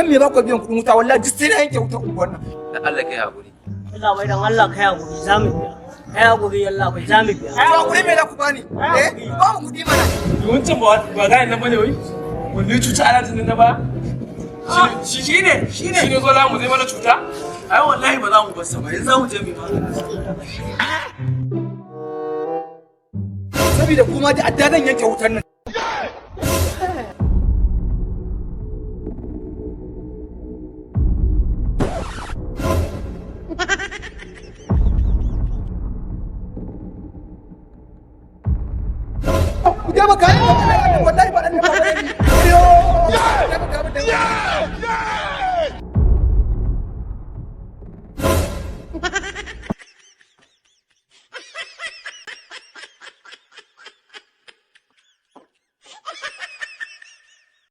Akan me ba ku biyan kuɗin wuta? Wallahi duk sai na yanke wutar unguwar nan. Dan Allah kai hakuri. Allah bai, dan Allah kai hakuri, za mu biya. Kai hakuri yalla bai, za mu biya. To hakuri me za ku bani? Eh, ba mu kuɗi mana. Wancan ba gayan nan bane wai? Wanda ya cuta alhaji na ba? Shi ne, shi ne. Shi ne zo mu zai mana cuta? Ai wallahi ba za mu bar sa ba, yanzu za mu je mu yi magana. Saboda kuma da adda zan yanke wutar nan. Ku taimaka min, wallahi ba dan ba ne. Yo! Taimaka min.